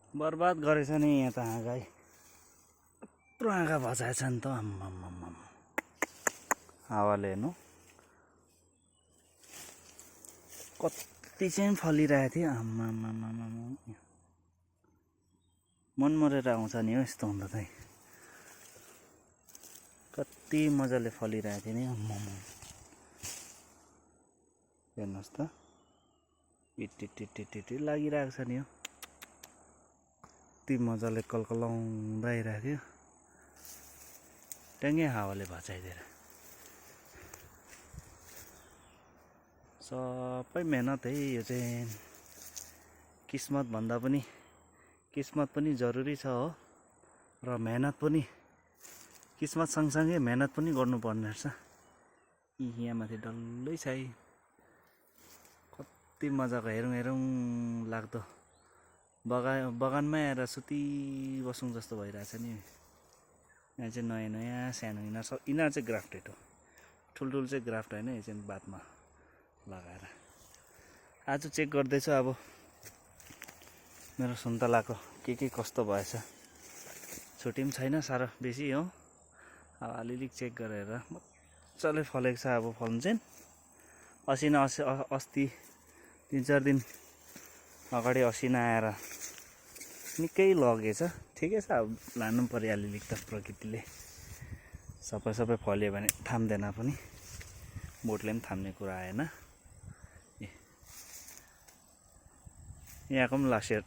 बर्बाद गरेछ नि यहाँ त आँगै यत्रो आँगा भचाएछ नि त आम्मामाम हावाले हेर्नु कति चाहिँ फलिरहेको थियो आम्मामाम मन मरेर आउँछ नि हो यस्तो हुँदा चाहिँ कति मजाले फलिरहेको थियो नि आम्मामाम हेर्नुहोस् त इटिटिटिटिटि लागिरहेको छ नि हो कति मजाले कलकलाउँदै आइरहेको थियो ट्याङ्गे हावाले भचाइदिएर सबै मेहनत है यो चाहिँ किस्मत भन्दा पनि किस्मत पनि जरुरी छ हो र मेहनत पनि किस्मत सँगसँगै मेहनत पनि गर्नुपर्ने रहेछ यहाँ माथि डल्लै छ है कति मजाको हेरौँ हेरौँ लाग्दो बगानमै आएर सुतिबसौँ जस्तो भइरहेछ नि यहाँ चाहिँ नयाँ नयाँ सानो यिनीहरू चाहिँ ग्राफ्टेड हो ठुल्ठुलो चाहिँ ग्राफ्ट होइन यो चाहिँ बादमा लगाएर आज चेक गर्दैछु अब मेरो सुन्तलाको के कस्तो भएछ छुट्टी पनि छैन साह्रो बेसी हो अब अलिअलि चेक गरेर मजाले फलेको छ अब फल्नु चाहिँ असिना अस्ति 3-4 दिन अगाडि असिना आएर निकै लगेछ ठिकै छ अब लानु पर्यो अलिअलि त प्रकृतिले सबै फल्यो भने थाम्दैन पनि बोटले पनि थाम्ने कुरा आएन यहाँको पनि लास्ट इयर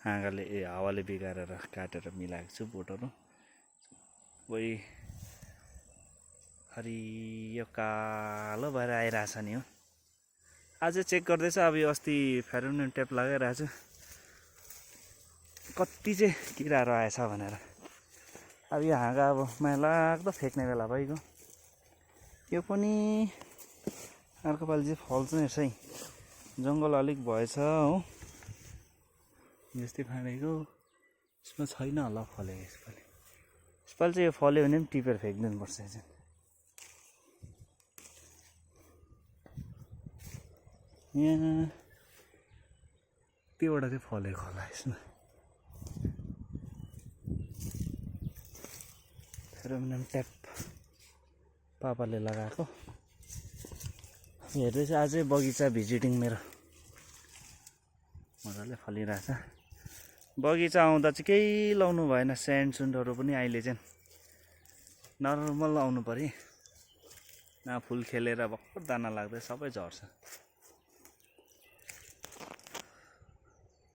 हाँगाले हावाले बिगारेर काटेर मिलाएको छु बोटहरू वही हरियो कालो भएर आइरहेछ नि हो आज चेक गर्दैछ अब यो अस्ति फेरोमोन ट्याप लगाइरहेको छु कति चाहिँ किराहरू आएछ भनेर अब यो हाँगा अब माया लाग्दो फ्याँक्ने बेला भइगयो यो पनि अर्को पालि चाहिँ फल्छ नि रहेछ है जङ्गल अलिक भएछ हो यस्तै फाँडेको यसमा छैन होला फलेको यसपालि चाहिँ यो फल्यो भने पनि टिपेर फ्याँकिदिनुपर्छ चाहिँ यहाँ त्योबाट चाहिँ फलेको होला यसमा फेरोमोन ट्याप पापाले लगाएको हेर्दैछ अझै बगैँचा भिजिटिङ मेरो मजाले फलिरहेछ बगैँचा आउँदा चाहिँ केही लाउनु भएन स्यान्ड सुन्डहरू पनि अहिले चाहिँ नर्मल आउनु पर्यो न फुल खेलेर भर्खर दाना लाग्दै सबै झर्छ